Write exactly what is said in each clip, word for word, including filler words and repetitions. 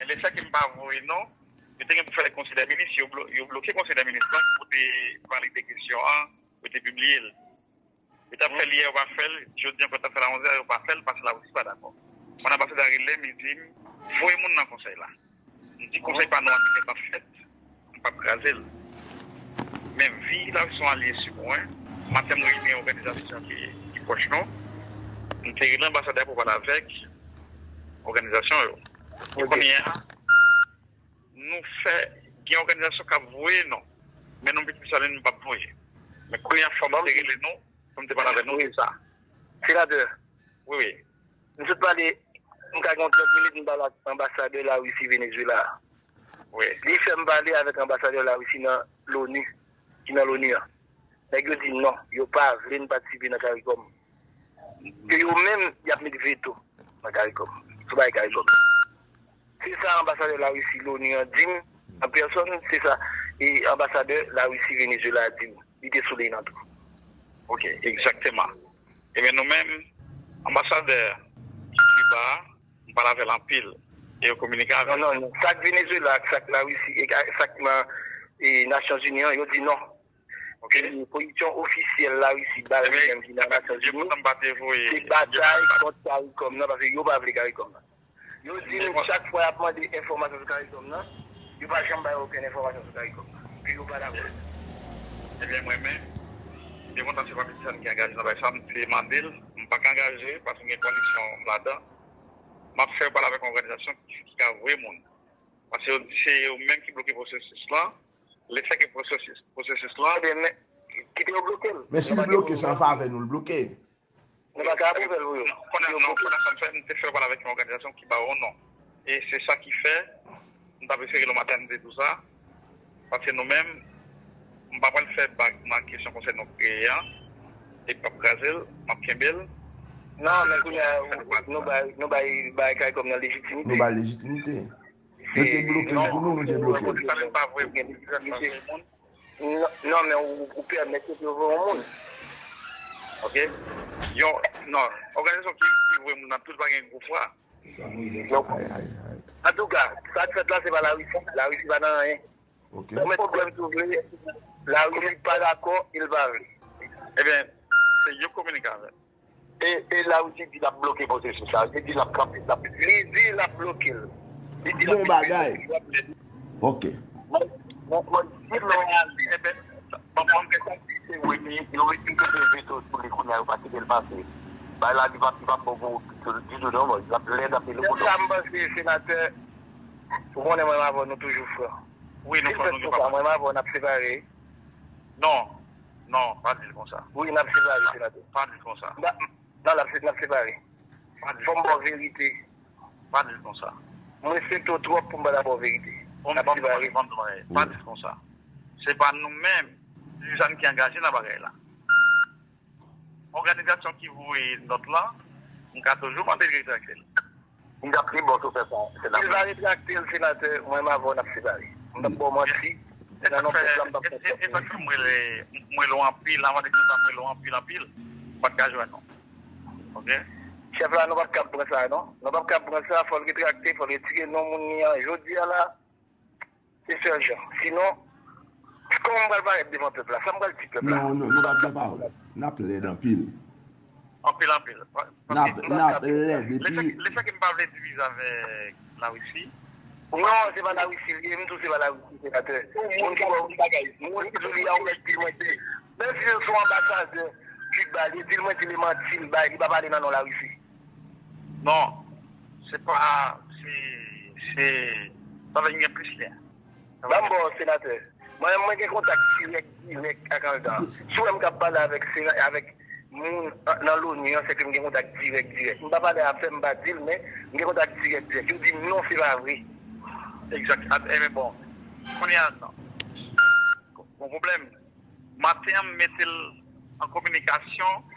Lefètke m pa voye non, yo te gen pou fè konsèy dè minis, yo, blo, yo bloke konsèy dè minis lan pou te valide kesyon an, pou te pibliye l. Yo t ap fè l yè, yo pa fè l, jodi ankò yo t ap fè l a onzè, yo pa fè l paske Larisi pa dakò. Mwen anbasadè a rele m, li di m, voye moun nan konsèy la. M di konsèy pa nou an ki gentan fèt, m p ap kraze l. Men vi Larisi se yon alye sou mwen, maten m reyini yon òganizasyon ki, ki pwòch nou, m te rele anbasadè a pou pale avèk òganizasyon yo. E kounye a, nou fè, gen òganizasyon k ap voye non, men nou Pitit Desalin nou p ap voye. Men kounye a fò m te rele nou, fò m te pale avè nou, se sa. Senatè, wi, wi. M sot pale, m ka gen yon trant minit, m pale ak anbasadè Larisi Venezuela a. Wi. Li fè m pale avèk anbasadè Larisi nan Loni, ki nan Loni an. Nèg yo di non, yo pa vle n patisipe nan CARICOM. Ke yo menm, y ap met veto nan CARICOM, sou bagay CARICOM. Se sa anbasadè Larisi Loni an di m, an pèsòn, se sa e anbasadè Larisi Venezuela a di m. Li te sou liy nan tou. Ok, egzakteman. Ebyen, nou menm, anbasadè Kiba a, m pale avè l anpil. E yo kominike avè l. Non, non, non. Sa k Venezuela, sa k Larisi, e sa k nan e, Nasyonzini an, yo di non. Ok. E pozisyon ofisyèl Larisi ba l li menm ki nan Nasyonzini, se batay kont CARICOM nan, paske yo pa vle CARICOM nan. Yo di nou chak fwa y ap mande enfòmasyon sou CARICOM nan, yo pa janm bay okenn enfòmasyon sou CARICOM nan. Ke yo pa dakò. Ebyen, mwen menm, m te kontan se pa Pitit Desalin ki angaje nan bagay sa, m te mande l, m pa ka angaje, paske m gen kondiksyon m ladan. M ap fè yo pale avèk yon òganizasyon ki, ki ka voye moun. Paske yo di se yo menm ki bloke pwosesis lan. Lefètke pwosesis, pwosesis lan, ebyen, men, kite yo bloke l. Men si l bloke, se an favè nou l bloke. Nou pa ka apwouve l pou yo. Non, konnen, non, konnen sa m fè, m te fè pale avèk yon òganizasyon ki ba yo non. E se sa ki fè, m t ap espere l yon maten m te di w sa. Paske nou menm, m pa pral fè bag nan kesyon konsèy nou kreye an. E m p ap kraze l, m ap kenbe l. Non, men kounye a, nou bay, nou bay, bay CARICOM nan lejitimite. Nou bay lejitimite. Yo te bloke l pou nou, nou te bloke l. Non, non, men ou, ou pèmèt yo voye yon moun. Ok? Yon, non, òganizasyon ki, ki voye moun nan tout pa gen gwo fwa. Donk, antouka, sa k fèt la, se pa Larisi. Larisi pa nan anyen. Ok. Ou met pwoblèm si w vle. Larisi pa dakò, e l pa vle. Ebyen, se yo kominike avè l. E, e Larisi di l ap bloke pwosesis la. Li di l ap kanpe, l ap... Li di l ap bloke l. Li di l ap... Bon bagay. Ok. Mwen, mwen, mwen di non. Ebyen, bon, mwen gen sa ki se wi, li, yo retire veto sou li kounye a, yo pa kite l pase. Bay la, li pa, li pa bon pou ditou non, mwen. L ap lèd anpil. Sa m panse, senatè, ou konnen mwen avè w, nou toujou fran. Wi, nou fran, nou gen pa pwoblèm. Mwen avè w, n ap separe. Non, non, pa di l konsa. Wi, n ap separe, senatè. Pa di l konsa. Non, n ap, n ap separe. Fò m ba w verite. Pa di l konsa. M respekte w twòp pou m pa ta ba w verite. N ap separe. Pa di l konsa. Se pa nou menm, Suzanne ki angaje nan bagay la. Òganizasyon ki voye nòt la, m ka toujou mande l retrakte l. M t ap pi bon si w fè sa, senatè. Li va retrakte l, senatè, mwen m avè w n ap separe. M p ap ba w manti. Nan non pèp la, m p ap fè sa. E sa k fè m rele, m rele w anpil, anvan de tout sa, m rele w anpil, anpil. M pa t ka jwenn ou. Ok? Chèf la, nou p ap kab pran sa, non. Nou p ap kab pran sa, fò l retrakte, fò l retire non moun li an. Jodi a la, se sèl jan. Sinon, kòman m pral parèt devan pèp la? Sa m pral di pèp la? Non, non, nou p ap gen pawòl. N ap lèd anpil. Anpil, anpil. N ap, n ap lèd, epi lefètke m pa vle divize avèk Larisi. Non, se pa Larisi li ye, m di w se pa Larisi, senatè. Moun ki ba w bagay, moun ki di w li a yon nèg ki mwen te. Menm si se yon anbasadè Kiba, li di l mwen di li manti, l bay, li pa pale nan non Larisi. Non, se pa, se, se, sa vle di gen plis lyen. Ban m ba w, senatè. Mwen menm, mwen gen kontak dirèk, dirèk ak Aldan. Si w wè m k ap pale avèk sena-, avèk moun nan Loni an, se ke m gen kontak dirèk, dirèk. M pa pale afè, m pa di l, men m gen kontak dirèk, dirèk. Yo di m non, se pa vre. Egzak. At-, ebyen, bon. Kounye a, non. Gon pwoblèm. Maten an, m mete l an kominikasyon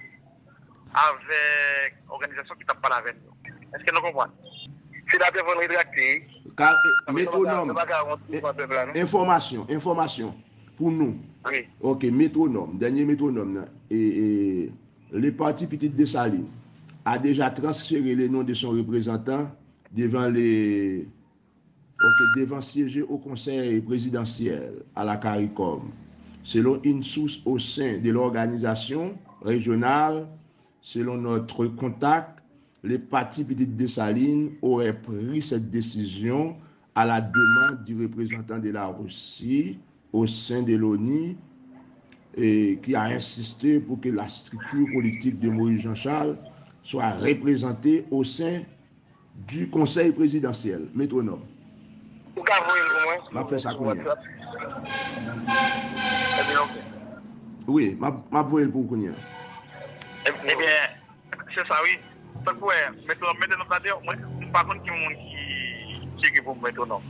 avèk òganizasyon ki t ap pale avè m yo. Èske nou konprann? Senatè, fò n retrakte, wi. Ka, e, metwonòm. Nou pa ka, nou pa ka wont devan pèp la, non. Enfòmasyon, enfòmasyon pou nou. Wi. Ok, metwonòm, dènye metwonòm nan. E, e, le parti Pitit Desalin a déjà transféré le nom de son représentant devant le Que devant siéger au Conseil présidentiel à la CARICOM, selon une source au sein de l'organisation régionale, selon notre contact, le parti Petite Dessalines aurait pris cette décision à la demande du représentant de la Russie au sein de l'ONU et qui a insisté pour que la structure politique de Maurice Jean-Charles soit représentée au sein du Conseil présidentiel. Métronome. Ou ka voye l pou mwen? M ap fè sa kounye a. Ebyen, ok. Wi, m ap, m ap voye l pou ou kounye a. Ebyen, se sa, wi. Tankou wè, Métronome mete non la deyò, mwen, m pa konn ki moun ki tcheke pou Métronome.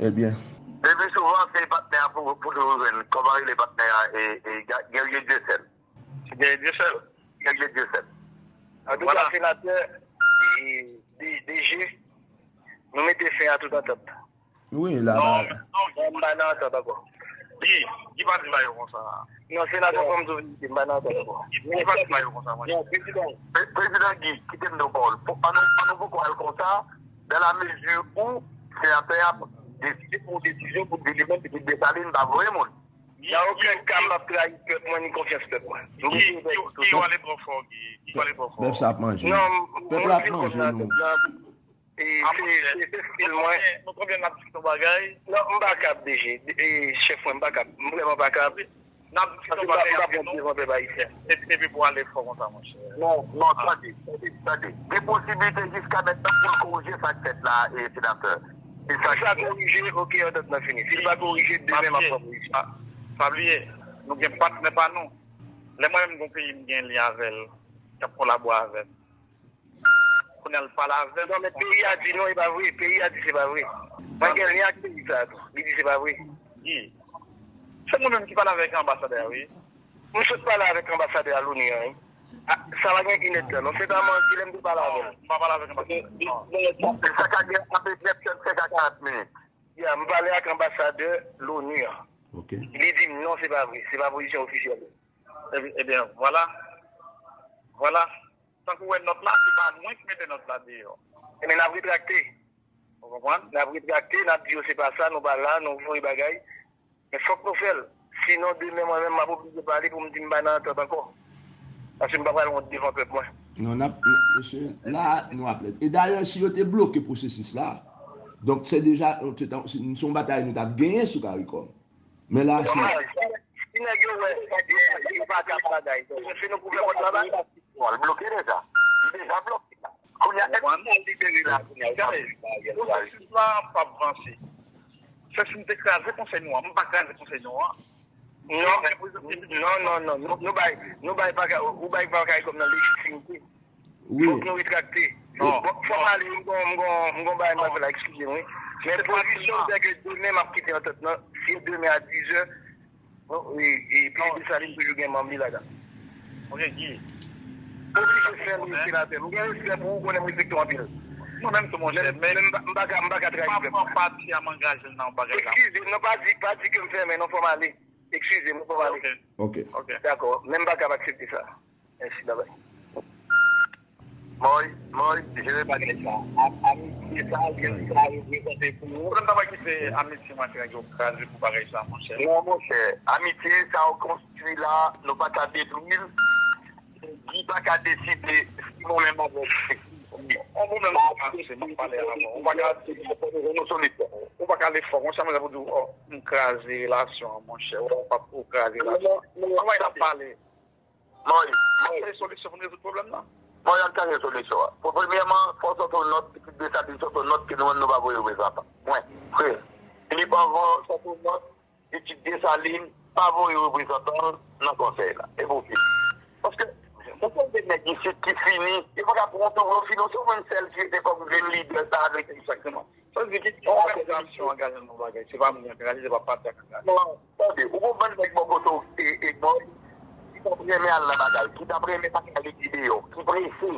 Ebyen. Depi souvan, se patnè a pou, pou nou jwenn. Kòman rele patnè a? E, e, Ga-, Guerrier Dieuseul. Guerrier Dieuseul. Guerrier Dieuseul. Antouka, senatè, e, D-, DG, nou mete fen a tout antant. Wi, la, non, la. Non, m pa nan antant ankò. Guy, Guy pa di bagay konsa. Non, senatè, fò m di w verite, m pa nan antant ankò. Guy, Guy pa di bagay konsa, mwen. Non, prezidan. Pre-, prezidan Guy, kite m di w pawòl. Pou, an nou, an nou poko al konsa, dans la mesure où senatè a deside pou desizyon pou di li menm Pitit Desalin pa voye moun. Nan okenn ka, m p ap trayi pèp mwen ni konfyans pèp mwen. Guy, Guy, Guy, w ale twò fò, Guy. Guy, w ale twò fò. Pèp sa ap manje nou. Non, pèp la ap manje nou. E, se, se, se stil mwen. Nou konbyen n ap diskite yon bagay? Non, m pa kab, DG. E, chèf mwen, m pa kab. M vrèman pa kab. N ap diskite yon bagay, m pa bon devan pèp ayisyen. Epi pou ale fò konsa, monchè. Non, non, tande, tande, tande. Gen posiblite jiska mentnan pou l korije sa k fèt la, e, senatè. E sa ki korije, ok, antant nan fini. Si l pa korije, demen m ap pran pozisyon. Pa, pa bliye, nou gen patnè pa nou. Lè mwen menm gon peyi m gen lyen avè l, k ap kolabore avè m. Kounye a l pale avè m. Non, men peyi a di non, e pa vre. Peyi a di se pa vre. Mwen gen lyen ak peyi sa a tou. Li di se pa vre. Guy, se mwen menm ki pale avèk anbasadè a, wi. M sot pale avèk anbasadè a Loni an, wi. A, sa pa gen inèdtan, non. Se pa manti, lè m te pale avè l. Non, m pa pale avèk anbasadè. Non. Se sa ka gen antre trèt sèt, sèt a karant minit. Ya, m pale ak anbasadè Loni an. Ok. Li di m non, se pa vre. Se pa pozisyon ofisyèl. Ebyen, ebyen, vwala. Vwala. Tankou w wè nòt la, se pa mwen ki mete nòt la deyò. Ebyen, n ap retrakte. Ou konprann? N ap retrakte, n ap di yo se pa sa, nou pa la, nou voye bagay. Men fòk nou fè l. Sinon, demen, mwen menm, m ap oblije pale pou m di m pa nan antant ankò. Paske m pa pral wont devan pèp mwen. Non, n ap, mesye, la, nou ap lèd. E dayè, si yo te bloke pwosesis la, donk, se deja, se ta, se, se yon batay nou t ap genyen sou Karikòm. Men la, se... Si nèg yo wè, yo pa kab bagay. Se nou pou fè kont la ba. Bon, l bloke deja. Li deja bloke la. Kounye a, èske l libere la kounye a? Gade, pwosesis la p ap vanse. Se si m te kraze konsèy nou an. M pa kraze konsèy nou an. Non, non, non, non. Nou, nou bay, nou bay pa ka, ou bay pa ka kòm nan lejitimite. Wi. Fòk nou retrakte. Non. Bon, fò m ale, m gon, m gon, m gon bagay m pral fè la, eskize m, wi. Men pozisyon m fè ke demen m ap kite antant nan, si demen a dizè, bon, e, e, Pitit Desalin toujou gen manm li ladan. Ok, Guy. Oblije fè l, senatè. M gen respè pou ou, konnen m respekte w anpil. Mwen menm tou, monchè, men, men m pa, m pa ka, m pa ka trayi pèp mwen. Pati a m angaje l nan yon bagay la. Eskize m, non, pa di, pa di ke m fèmen, non, fò m ale. Eskize m, fò m ale. Ok. Ok. Dakò, men m pa kab aksepte sa. Mèsi, babay. Mòy, Mòy, jere bagay sa. A-, amitye sa, gen sa reprezante pou ou. Pwoblèm nan pa kite amitye mwen ak nèg yo kraze pou bagay sa, monchè. Non, monchè, amitye sa w konstwi la, nou pa ka detwi l. Guy pa ka deside si mwen menm avèk... On mwen menm, mwen pa pale avè w. Ou pa ka di, ou pa ka ale fò konsa, mwen, pou di, oh, m kraze relasyon an, monchè. Ou pa, ou kraze relasyon an. Anvan n ap pale. Mòy, Mòy. Chèche solisyon pou n rezoud pwoblèm nan. Mòy, ann chèche solisyon an. Pou premyèman, fò w sot yon nòt, Pitit Desalin sot yon nòt ke nou menm nou pa voye reprezantan. Mwen, frè, Filip Anvan sot yon nòt, Pitit Desalin pa voye reprezantan l nan konsèy la. E pou ki? Paske, ou konn de nèg isit ki fini, yo pa ka pran yon tou fini, se ou menm sèl ki rete kòm grenn lidè sa avèk... Egzakteman. Sa vle di ki òganizasyon angaje nan yon bagay, se pa mwen ki angaje, se pa pati a ki angaje. Non, tande, ou gon bann nèg bò kote w, e, e, bò, ki t ap renmen al nan bagay, ki t ap renmen pase al ekri deyò, ki prese,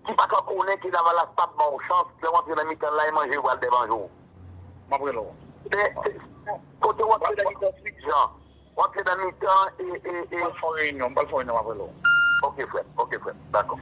ki pa ka konnen ke Lavalas p ap ba w chans, lè w antre nan mitan l la, e manje yo pral dèmanje w. M ap rele w. Men, se, kote w antre nan mitan Swit Jan, w antre nan mitan, e, e, e. M pral fè yon reyinyon, m pral fè yon reyinyon, m ap rele w. Ok, frè m, ok, frè m, dakò.